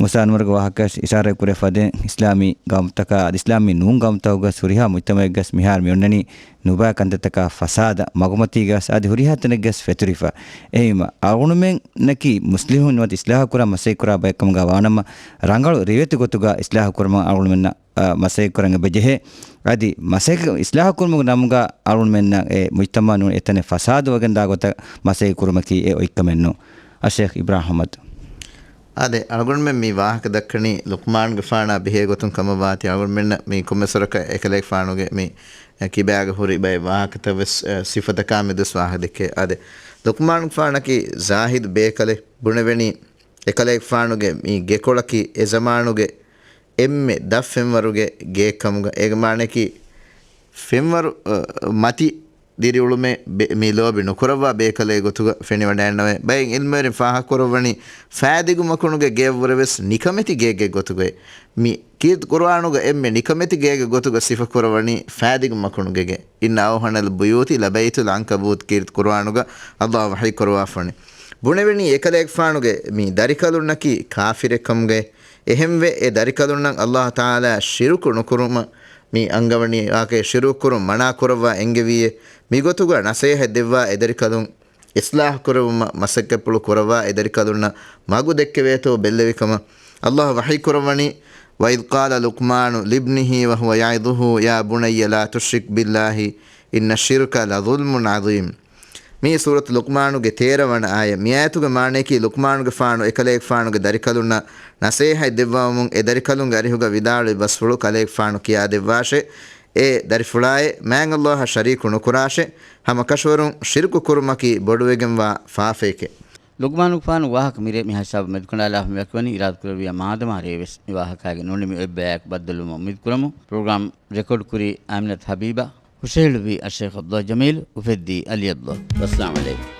މޫސާ އަންވަރުގެ ވާހަކަ އިޝާރާތް ކުރެ ފަދައިން، އިސްލާމީ ގައުމުތަކާ އަދި އިސްލާމީ ނޫން ގައުމުތަކުގަސް ހުރިހާ މުޖްތަމަޢެއްގަސް މިހާރު މި އޮންނަނީ ނުބައި ކަންތައްތަކާ ފަސާދަ މަގުމަތީގަސް އަދި ހުރިހާ ތަނެއްގަސް ފެތުރިފަ. އެހީމަ، އަޅުގަނޑުމެންނަކީ މުސްލިހުން ނުވަތަ އިސްލާހު ކުރާ މަސައްކަތް ކުރާ ބައެއް ކަމުގަ ވާނަމަ، ރަނގަޅު ރިވެތި ގޮތުގަ އިސްލާހު ކުރުމަށް އަޅުގަނޑުމެންނަށް، އަ، މަސައްކަތް ކުރަން އެބަ ޖެހޭ. އަދި މަސައްކަތް އިސްލާހު ކުރުމުގެ ނަމުގަ އަޅުގަނޑުމެންނަށް އެ މުޖްތަމަޢުން އެތަނެއް ފަސާދަވެގެންދާ ގޮތަށް މަސައްކަތް ކުރުމަކީ އެ އޮތްކަމެއް ނޫން. އައްޝައިޚް އިބްރާހިމް އަޙްމަދު. އާދެ، އަޅުގަނޑުމެން މި ވާހަކަ ދައްކަނީ ލުޤްމާނުގެފާނާ ބެހޭ ގޮތުން ކަމަށްވާތީ، އަޅުގަނޑުމެންނަށް މި ކޮންމެސް ވަރަކަށް އެކަލޭގެފާނުގެ މި ކިބާގަ ހުރި ބައެއް ވާހަކަތައް ވެސް، އަ، ސިފަތަކާ މެދުވެސް ވާހަކަ ދެއްކޭ. އާދެ، ލުޤްމާނުގެފާނަކީ ޒާހިދު ބޭކަލެއް. ބުނެވެނީ އެކަލޭގެފާނުގެ މި ގެކޮޅަކީ އެ ޒަމާނުގެ އެންމެ ދަށް ފެންވަރުގެ ގެއެއް ކަމުގަ. އޭގެ މާނައަކީ ފެންވަރު، އަ، މަތި ދިރިއުޅުމެއް ބެ-، މި ލޯބި ނުކުރައްވާ ބޭކަލެއް ގޮތުގަ ފެނިވަޑައިގަންނަވައި. ބައެއް ޢިލްމުވެރިން ފާހަގަކުރައްވަނީ ފައިދިގު މަކުނުގެ ގެއަށްވުރެވެސް ނިކަމެތި ގެއެއްގެ ގޮތުގައި. މި ކީރިތި ޤުރުއާނުގަ އެންމެ ނިކަމެތި ގެއެއްގެ ގޮތުގަ ސިފަކުރައްވަނީ ފައިދިގު މަކުނުގެ ގެ. إن أوهن البيوت لبيت العنكبوت ކީރިތި ޤުރުއާނުގަ ﷲ ވަޙީކުރައްވާފަވަނީ. ބުނެވެނީ އެކަލޭގެފާނުގެ މި ދަރިކަލުންނަކީ ކާފިރެއް ކަމުގައި. އެހެންވެ، އެ ދަރިކަލުންނަށް ﷲ ތަޢާލާ ޝިރުކު ނުކުރުމަށް މި އަންގަވަނީ ވާހަކައެއް. ޝިރުކު ކުރުން މަނާ ކުރައްވާ އެންގެވީއޭ. މިގޮތުގަ ނަސޭހަތް ދެއްވާ އެދަރިކަލުން އިޞްލާޙު ކުރެވުމަށް މަސައްކަތްޕުޅު ކުރައްވާ އެދަރިކަލުންނަށް މަގު ދެއްކެވޭތޯ ބެއްލެވިކަމަށް ﷲ ވަޙީ ކުރައްވަނީ، وإذ قال لقمان لابنه وهو يعظه يا بني لا تشرك بالله إن الشرك لظلم عظيم. މީ ސޫރަތު ލުޤްމާނުގެ ތޭރަ ވަނަ އާޔަތް. މި އާޔަތުގެ މާނައަކީ، ލުޤްމާނުގެފާނު އެކަލޭގެފާނުގެ ދަރިކަލުންނަށް ނަސޭހަތް ދެއްވަމުން، އެ ދަރިކަލުންގެ އަރިހުގަ ވިދާޅުވި ބަސްފުޅު ކަލޭގެފާނު ކިޔާދެއްވާށޭ. އޭ ދަރިފުޅާއޭ، މާތް ﷲއަށް ޝަރީކު ނުކުރާށޭ. ހަމަކަށަވަރުން ޝިރުކު ކުރުމަކީ ބޮޑުވެގެންވާ ފާފައެކޭ. ލުޤްމާނުގެފާނު ވާހަކަ މިރޭ މިހާ ހިސާބަށް މެދުކަނޑާލާފަ މިވަކިވަނީ. އިރާދަކުރެއްވިޔާ މާދަމާ ރޭވެސް މި ވާހަކާގެ ނޫނީ މި އޮތް ބަޔާއެކު ބައްދަލުވުމަށް އުއްމީދުކުރަމު. ޕްރޮގްރާމް ރެކޯޑްކުރީ އާމިނަތު ހަބީބާ، ހުށަހެޅުއްވީ އައްޝައިޚް ޢަބްދުﷲ ޖަމީލު، އުފެއްދީ ޢަލީ ޢަބްދުﷲ. ވައްސަލާމް ޢަލައިކުމް.